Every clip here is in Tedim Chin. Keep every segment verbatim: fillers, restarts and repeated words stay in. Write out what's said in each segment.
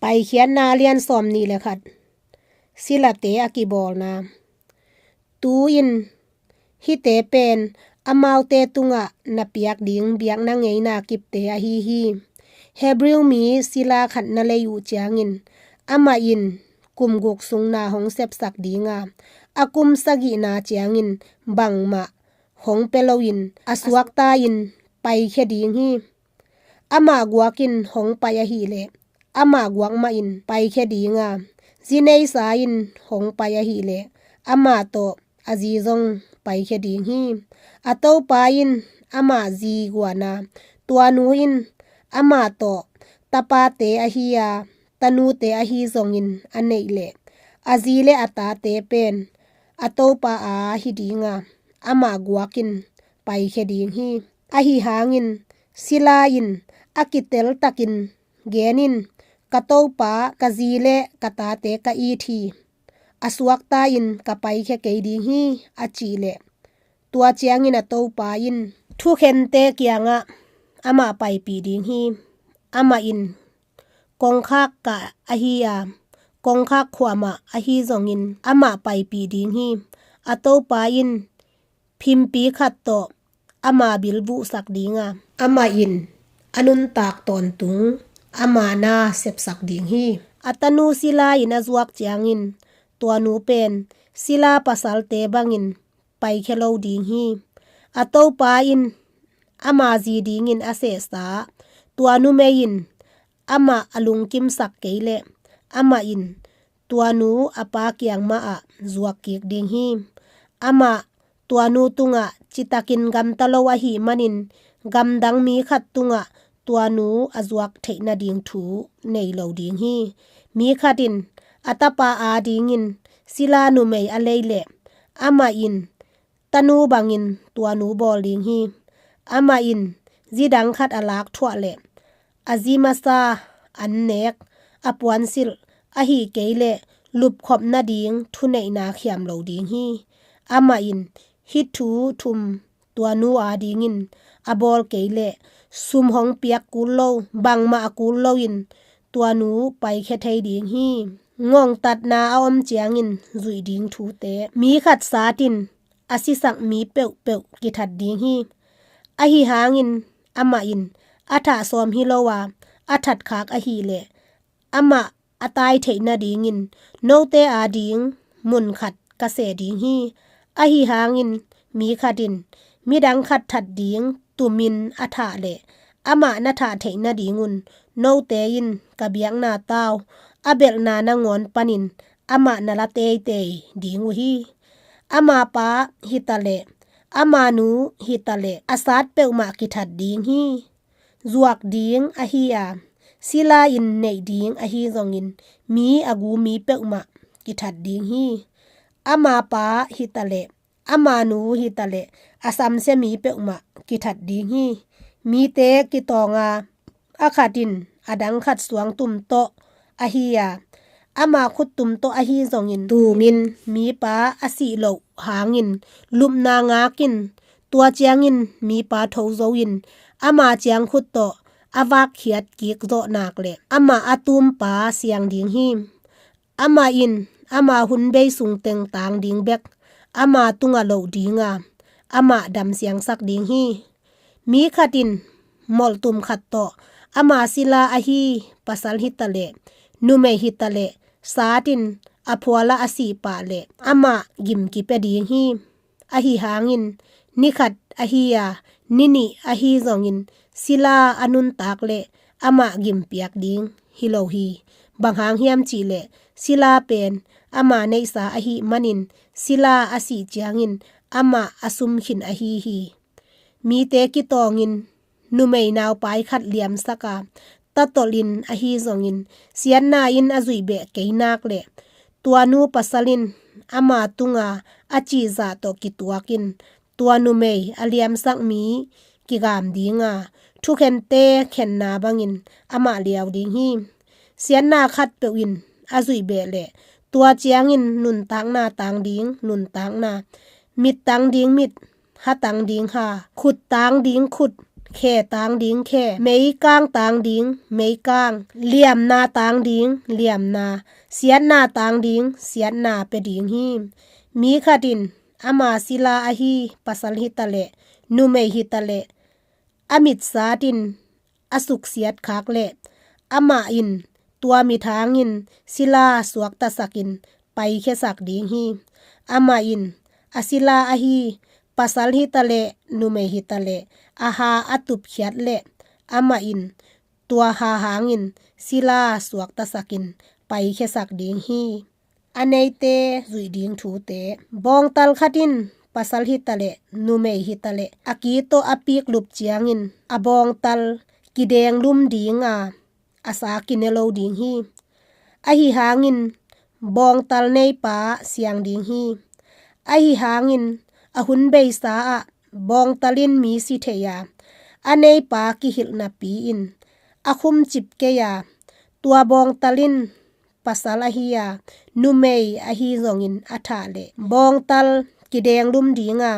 Paikhiatna a lian sawmnih le khat. Silate a kibawlna. Tu-in hihte pen amaute tungah na piak ding biakna ngeina kipte ahi hi. Hebrew mi sila khat na lei uh ciangin, amah in kum guk sung na hong sepsak ding a, a kum sagihna ciangin bangmah hong pia loin a suakta-in paikhia ding hi. Amah guak in hong pai ahih leh, amah guak mah in paikhia ding a, zi neisa in hong pai ahih leh, amah tawh a zi zong paikhia ding hi. A topa in amah zi guan a, tua nu in amah tawh tapate ahi a, tanute ahi zongin a neih leh, a zi le a tate pen a topa aa hi ding a, amah guak in paikhia ding hi. Ahi hangin sila in a kitel takin gen in, ka topa, ka zi le ka tate ka it hi. A suakta-in ka paikhia kei ding hi, a cih leh, tua ciangin a topa in thukhente kiangah amah paipih ding hi. Amah in kongkhak kah ahi a, kongkhak khuamah ahi zongin amah paipih ding hi. A topa in phimpi khat tawh ama bilvuhsak ding a, amah in a nuntak tawntung ama na sepsak ding hi. A tanu sila in a zuak ciangin tua nu pen sila pasalte bangin paikhia lo ding hi. A topa in ama zi dingin a sehsa tua numei in amah a lungkimsak kei leh, amah in tua nu a pa kiang mahah zuak kik ding hi. Amah tua nu tungah citakin gamta lo ahih manin, gamdang mi khat tungah tua nu a zuak theih nading thu nei lo ding hi. Mi khat in a tapa adingin sila numei a lei leh, amah in tanu bangin tua nu bawl ding hi. Amah in zi dang khat a lak thuah leh, a zi masa, an nek, a puansilh, ahi kei leh lupkhop nading thuneihna khiam lo ding hi. Amah in hih thu thum tua nu adingin a bawl kei leh, sum hong piak kul lo, bangmah a kul loin tua nu paikhia thei ding hi. Ngongtatna a om ciangin zuih ding thute. Mi khat sat in a sisak mi peuhpeuh kithat ding hi. Ahi hangin amah in a thah sawm hi lo a, a thatkhak ahih leh, amah a tai theih nadingin note ading mun khat ka seh ding hi. Ahi hangin mi khat in midang khat that ding tumin a thah leh, amah na thah theih nadingun note in ka biakna tau a belhna nangawn panin amah na la teitei ding uh hi. Ama pa hi ta leh, ama nu hi ta leh, a sat peuhmah kithat ding hi. Zuak ding ahi a, sila in neih ding ahi zongin mi a gu mi peuhmah kithat ding hi. Ama pa hi ta leh, ama nu hi ta leh, a samsia mi peuhmah kithat ding hi. Mite kitawng a, a khat in a dang khat suangtum tawh ahi a, ama khuttum tawh ahi zongin tumin mipa a sih loh hangin lupna ngakin, tua ciangin mipa tho zo in ama ciangkhut tawh a vakkhiat kik zawh nak leh, amah a tumpa siang ding hi. Amah in ama hun bei sung teng tang ding bek ama tungah loh ding a, amah damsiangsak ding hi. Mi khat in molhtum khat tawh ama sila ahi pasal hi ta leh, numei hi ta leh, sat in a phualah a sih pah leh, amah gim kipia ding hi. Ahi hangin ni khat ahi a, ni nih ahi zongin sila a nuntak leh amah gimpiak ding hi lo hi. Bang hang hiam cih leh, sila pen ama neihsa ahih manin, sila a sih ciangin amah a sum khin ahi hi. Mite kitawngin numei naupai khat liamsak a, tatolhin ahi zongin, siatna in a zuih beh kei nak leh, tua nu pasal in ama tunga a cihzah tawh kituakin, tua numei a liamsak mi kigam ding a, thukhente khenna bangin amah liau ding hi. Siatna khatpeuh in a zuih beh leh, tua ciangin nuntakna tang ding nuntakna, mit tang ding mit, ha tang ding ha, khut tang ding khut, khe tang ding khe, meikang tang ding meikang, liamna tang ding liamna, siatna tang ding siatna pia ding hi. Mi khat in ama sila ahi pasal hitaleh numei hitaleh a mitsatin a suksiat khak leh amah in tua mithangin sila suaktasakin paikhiasak ding hi. Amah in a sila ahi pasal hitaleh numei hitaleh a ha a tupkhiat leh amah in tua ha hangin sila suaktasakin paikhiasak ding hi. A neite zuih ding thute. Bawngtal khat in pasal hitaleh numei hitaleh a ki tawh a piklup ciangin a bawngtal kidenglum dinga a sa kine lo ding hi. Ahi hangin bawngtal neipa siang ding hi. Ahi hangin a hun beisa ah bawngtal in mi si thei a, a neipa kihilh napi-in a khumcip kei a, tua bawngtal in pasal ahi a, numei ahi zongin a thah leh bawngtal kidenglum dinga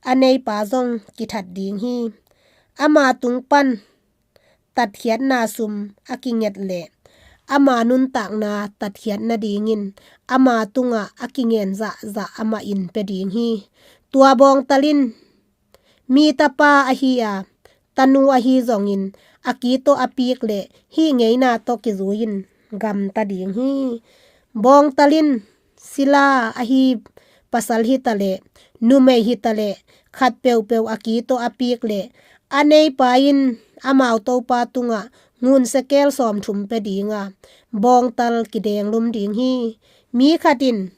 a neipa zong kithat ding hi. Ama tung pan tatkhiatna sum a kinget leh ama nuntakna tatkhiat nadingin ama tungah a kingen zahzah amah in pia ding hi. Tua bawngtal in mi tapa ahi a, tanu ahi zongin a ki tawh a pik leh hih ngeina tawh kizui-in gamta ding hi. Bawngtal in sila ahi pasal hitaleh numei hitaleh khat peuhpeuh a ki tawh a pik leh a neipa in amau topa tungah ngunsia kel sawmthum pia dinga bawngtal kidenglum ding hi. Mi khat in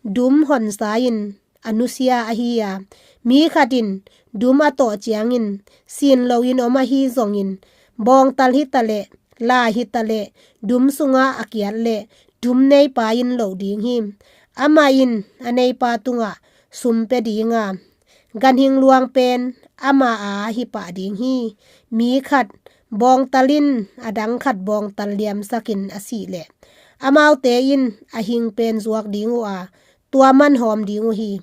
dum honsa-in a nusia ahi a, mi khat in dum a tawh ciangin sin loin om ahi zongin bawngtal hitaleh la hitaleh dum sungah a kiat leh dum neipa in loh ding hi. Amah in a neipa tungah sum pia dinga ganhing luang pen ama a hi pah ding hi. Mi khat bawngtal in a dang khat bawngtal liamsakin a sih leh amaute in a hing pen zuak ding uh a, tua man hawm ding uh hi.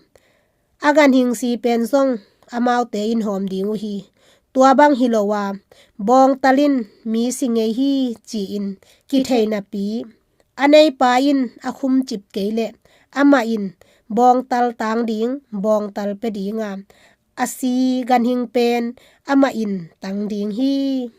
A ganhing si pen zong amaute in hawm ding uh hi. Tua bang hi lo a, bawngtal in mi si ngei hi ci-in kithei napi a neipa in a khumcip kei leh amah in bawngtal tang ding bawngtal pia dinga a si ganhing pen amah in tang ding hi.